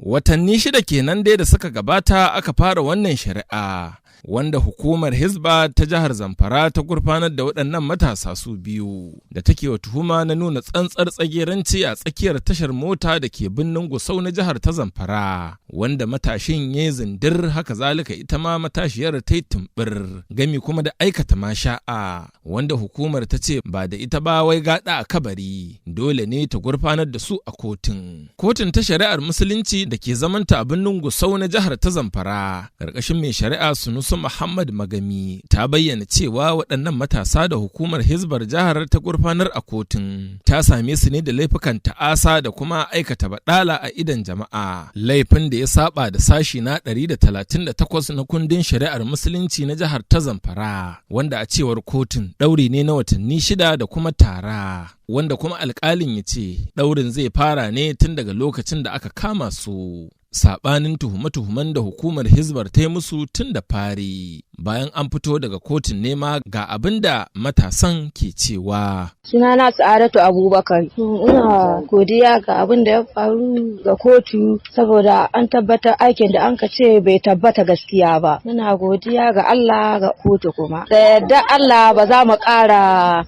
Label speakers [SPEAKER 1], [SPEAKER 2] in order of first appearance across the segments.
[SPEAKER 1] Watanni 6 kenan dai da suka gabata aka fara wannan shari'a, wanda hukumar Hizba ta jihar Zamfara ta gurfanar da waɗannan matasa su biyu da take wa tuhuma na nuna tsantsar tsageranci a tsakiyar tashar mota da ke birnin Gusau na jihar ta Zamfara, wanda matashin ya yi zindir, haka zalika ita ma matashiyar ta yi tumbur, gami kuma da aikata masha'a, wanda hukumar ta ce ba da ita ba wai gada a kabari, dole ne ta gurfanar da su a kotun. Kotun ta shari'ar Musulunci da ke zamanta a birnin Gusau na jihar ta Zamfara, ƙarƙashin mai shari'a Sunusu Muhammad Magami, ta bayyana cewa waɗannan matasa da hukumar Hizbar jihar ta gurfanar a kotun ta same su ne da laifukan ta'asa da kuma aikata baɗala a idon jama'a, laifin da ya saba da sashi na 138 na kundin shari'ar Musulunci na jihar ta Zamfara, wanda a cewar kotun ɗauri ne na watanni 6 da kuma tara, wanda kuma alƙalin ya ce ɗaurin zai fara ne tun daga lokacin da aka kama su, saɓanin tuhume-tuhumen da hukumar Hizbar ta yi musu tun da fari. Bayan an fito daga kotun nema, ga abin da matasan ke cewa.
[SPEAKER 2] Sunana Sa'adatu Abubakar. Ina godiya ga abin da ya faru ga kotu, saboda an tabbatar aikin da an ka ce bai tabbata gaskiya ba. Muna godiya ga Allah, ga kotu kuma. Da yadda Allah ba za mu ƙara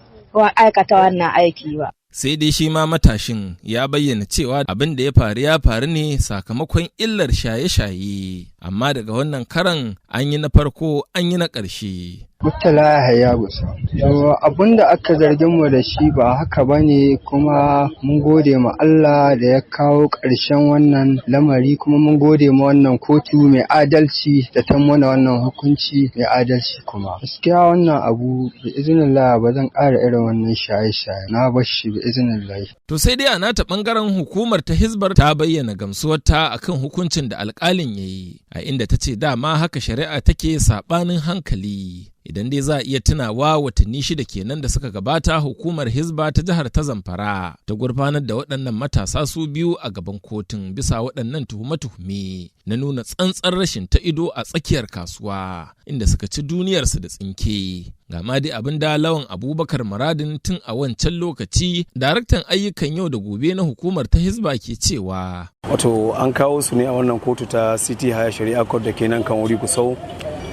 [SPEAKER 2] aikata wannan aiki ba.
[SPEAKER 1] Sai dai shi ma matashin ya bayyana cewa abin da ya faru ya faru ne sakamakon illar shaye-shaye, amma daga wannan karan an yi na farko, an yi na ƙarshe.
[SPEAKER 3] Murtala Yahaya Gusau. Abun da aka zargin mu da shi ba haka ba ne, kuma mun gode ma Allah da ya kawo ƙarshen wannan lamari, kuma mun gode ma wannan kotu mai adalci da ta mana wannan hukunci mai adalci. Kuma gaskiya wannan abu, bi iznillah, ba zan ƙara irin wannan shaye-shaye, na bar shi bi iznillah.
[SPEAKER 1] To sai dai a nata bangaren, hukumar ta Hizbar ta bayyana gamsuwarta akan hukuncin da alkalin ya yi, a inda ta ce dama haka shari'a take, saɓanin hankali. Idan dai za a iya tunawa, watanni 6 kenan da suka gabata hukumar Hizba ta jihar ta Zamfara ta gurfanar da waɗannan matasa su biyu a gaban kotun bisa waɗannan tuhume-tuhume na nuna tsantsar rashin ta ido a tsakiyar kasuwa, inda suka ci duniyarsu da tsinke. Ga ma dai abin da Lawan Abubakar Muradin, tun a wancan lokaci daraktan ayyukan yau da gobe na hukumar ta Hizba, ke cewa.
[SPEAKER 4] Wato an kawo su ne a wannan kotu ta City Higher Shari'a Court da ke nan kan wuri Gusau,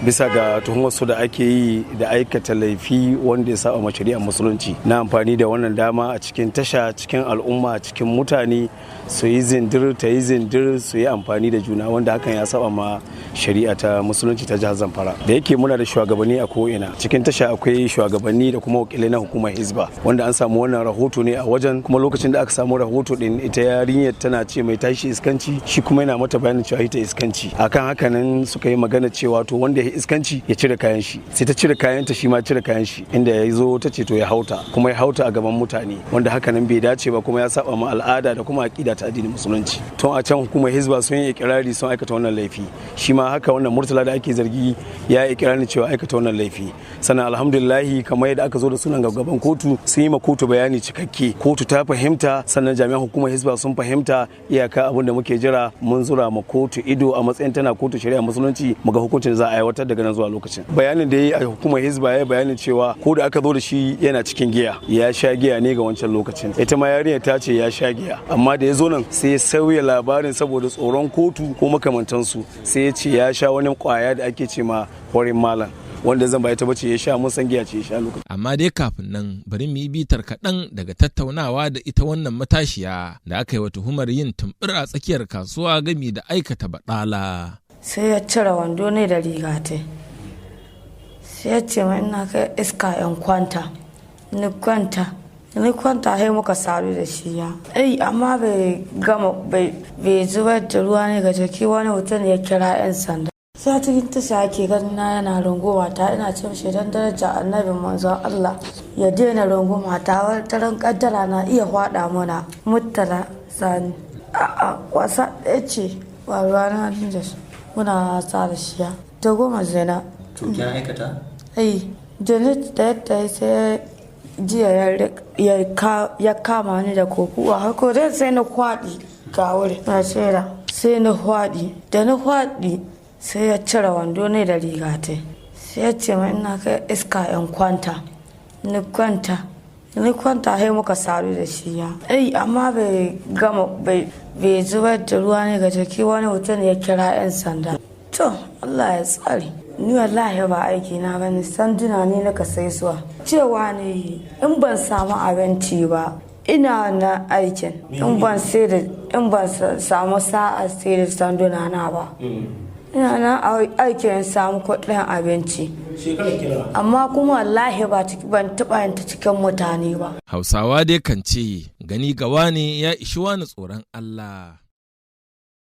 [SPEAKER 4] bisa ga tuhumar su da ake yi da aikata laifi wanda ya saba ma shari'ar Musulunci, na amfani da wannan dama a cikin tasha, cikin al'umma, cikin mutane, su yi zindir, ta yi zindir, su yi amfani da juna, wanda hakan ya saba ma shari'a ta Musulunci ta jihar Zamfara. Da yake muna da shugabanni a ko'ina cikin tasha, akwai shugabanni da kuma wakilai na hukumar Hizba, wanda an samu wannan rahoto ne a wajen. Kuma lokacin da aka samu rahoto din, ita yarinyar tana ce mai tashi iskanci, shi kuma yana mata bayanin cewa ita iskanci. Akan haka nan suka yi magana cewa to, wanda ya iskanci ya cire kayan shi. Sai ta cire kayanta, shi ma cire kayan shi, inda ya zo ta ce to ya hauta, kuma ya hauta a gaban mutane, wanda haka nan bai dace ba, kuma ya saba ma al'ada da kuma aƙida ta addinin Musulunci. Tun a can hukumar Hizba sun yi ikirari sun aikata wannan laifi. Shi ma haka wannan Murtala da ake zargi ya yi ikirarin cewa aikata wannan laifi. Sannan alhamdulillahi, kamar yadda aka zo da sunan gaban kotu, sun yi ma kotu bayani cikakke, kotu ta fahimta, sannan jami'an hukumar Hizba sun fahimta. Iyaka abin da muke jira, mun zura ma kotu ido a matsayin tana kotu shari'a Musulunci, mu ga hukuncin za a aiwatar daga nan zuwa lokacin. Bayanin da ya yi a hukumar Hizba, ya bayanin cewa ko da aka zo da shi yana cikin giya, ya sha giya ne ga wancan lokacin. Ita ma yarinya ta ce ya sha giya, amma da ya zo nan sai ya sauya labarin saboda tsoron kotu ko makamantansu, sai ya ce ya sha wani kwaya da ake ce ma horin malam, wanda zan ba ita bace ya sha, mun san giya ce ya sha lokacin.
[SPEAKER 1] Amma dai kafin nan, bari mu yi bitar kaɗan daga tattaunawa da ita wannan matashiya da aka yi wa tuhumar yin tumbur a tsakiyar kasuwa gami da aikata baɗala.
[SPEAKER 5] Sai ya cire wando ne da riga ta, sai ya ce ma ina kai iska yan kwanta. Ni kwanta, ni kwanta, sai muka sadu da shi ya ai, amma bai gama, bai zubar da ruwa ne ga jiki. Wani mutum ya kira 'yan sanda. Sai cikin tasha ake ganin na yana runguma ta. Ina ce mishi don daraja Annabin Manzon Allah ya daina runguma ta, wata kaddara na iya hwada mana. Murtala Sani. A'a, wasa ɗaya ce ba ruwa na da shi, muna wasa da shi ya ta goma zina.
[SPEAKER 6] To, kin aikata?
[SPEAKER 5] Ai da ni da yadda sai jiya ya kama ni da kokuwa hako dai, sai na kwaɗi ga wuri na shera, sai na kwaɗi. Da na kwaɗi, sai ya cire wando ne da riga ta, sai ya ce ma ina kai iska yan kwanta. Ni kwanta, ni kwanta, sai muka sadu da shi ya ai, amma bai gama, bai Bai zubar da ruwa ne ga jiki, wani mutum ya kira 'yan sanda. To, Allah ya tsare. Ni wallahi ba aiki na bane, sanduna ne na sai suwa. Cewa ne in ban samu abinci ba ina na aikin, in ban sai da in ban samu sa'a sai da sanduna na ba. Ina na aikin in samu kuɗin abinci. Amma kuma wallahi ba ban taɓa yin ta cikin mutane ba.
[SPEAKER 1] Hausawa dai kan ce gani gawa ne ya ishi wani tsoron Allah.